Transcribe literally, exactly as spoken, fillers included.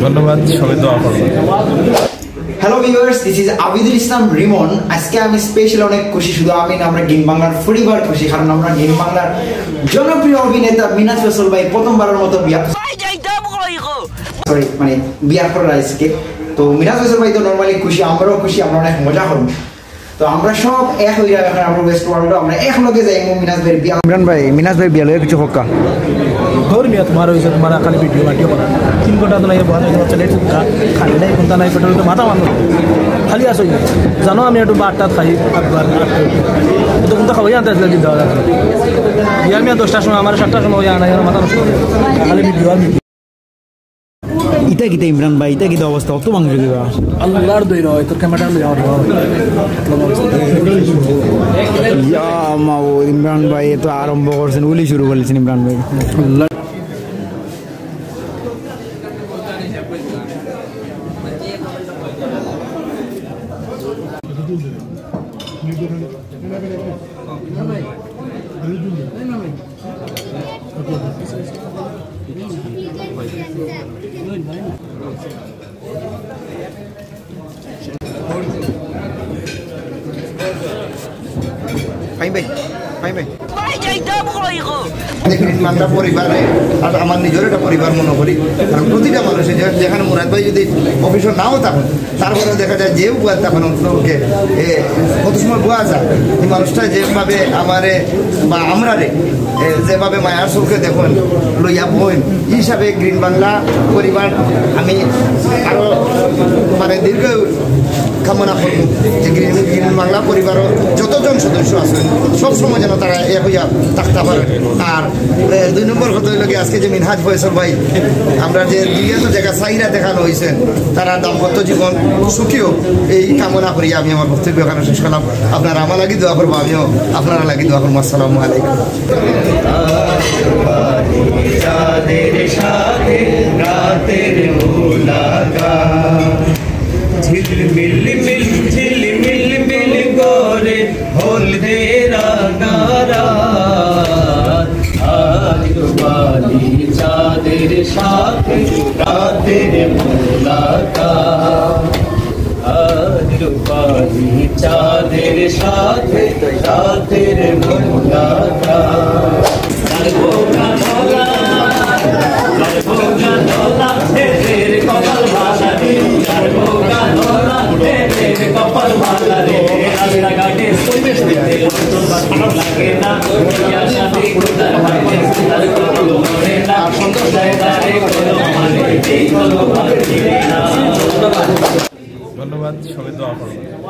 ধন্যবাদ, সবাই দোয়া করবেন। Hello viewers, this is Abidul Islam Rimon. আজকে আমি স্পেশাল অনেক খুশি, শুধু আমি না, আমরা গ্রিন বাংলার পরিবার খুশি, কারণ আমরা গ্রিন বাংলার জনপ্রিয় অভিনেতা মিনাজ ফয়সল ভাই প্রথমবারের মতো বিয়া, সরি, মানে, বিয়া করার আজকে। তো মিনাজ ফয়সল ভাই তো নরমালি খুশি, আমরাও খুশি, আমরা অনেক মজা করব। তো আমরা সব এক হইয়া এখন আমরা ওয়েস্ট ওয়ার্ল্ড, আমরা এক লগে যাইমু মিনাজ ভাইর বিয়া। ইমরান ভাই, মিনাজ ভাইর বিয়া লইয়া কিছু কউক্কা। ধর্মিয়া তোমার হইছে, তোমার খালি ভিডিও মাটিও করা। তিন ঘন্টা তো নাই, বহাতে তোমার ছেলে চুক্কা, খালি নাই, কোনটা নাই, পেট্রোল তো মাথা মারলো। খালি আসো, জানো আমি একটু বাটটাত খাই, আটবার, আটবার। তো কোনটা খাওয়াই আনতে আসলে দিতে হবে। ইয়ার মিয়া দশটার সময়, আমার সাতটার সময় ওই আনা, ইয়ার মাথা নষ্ট করে। খালি ভিডিও আর ভিডিও। ইটা কিতা ইমরান ভাই, ইটা কিতা অবস্থা? অত মাংস দিবা? আল্লাহর দই রয়, তোর ক্যামেরা লই আও রে বাবা। ইয়া মাও, ইমরান ভাই, এ তো আরম্ভ করছেন, উলি শুরু করছেন ইমরান ভাই। আল্লাহ। ফাহিম ভাই, ফাহিম ভাই। দেখুন, আমরা পরিবারে, আর আমার নিজের একটা পরিবার মনে করি, কারণ প্রতিটা মানুষের যে-, যেখানে মুরাদ ভাই যদি অফিসে নাও থাকেন, তারপরেও দেখা যায় যে উপহার তখন অন্তত ওকে, এ, কত সময় বোঝা যায়, এই মানুষটা যেভাবে আমারে বা আমরারে, এ, যেভাবে মায়ার চোখে দেখেন, লইয়া বইন, এই হিসাবে গ্রিন বাংলা পরিবার আমি আরো, মানে, দীর্ঘ কামনা করব যে গ্রিন, গ্রিন বাংলা পরিবারও যতজন সদস্য আছেন, সব সময় যেন তারা এক হইয়া থাকতে পারেন। আর, এ, দুই নম্বর কথা হইল কি, আজকে যে মিনহাজ ফয়সল ভাই, আমরা যে দুইটা তো জায়গা চাইরা দেখানো হয়েছে, তারা দাম্পত্য জীবন সুখী হোক, এই কামনা করি আমি আমার বক্তব্য এখানে শেষ করলাম। আপনারা আমার লাগি দোয়া করবো, আমিও আপনারা লাগি দোয়া করবো। আসসালামু আলাইকুম। চাঁদের সাথে রাতের মুলাকাত। ঝিলমিল মিল, ঝিলমিল মিল করে হলদে রাঙা রাত। আজ রূপালি চাঁদের সাথে রাতের মুলাকাত। আজ রূপালি চাঁদের সাথে রাতের মুলাকাত। ধন্যবাদ, সবাই দোয়া করবেন।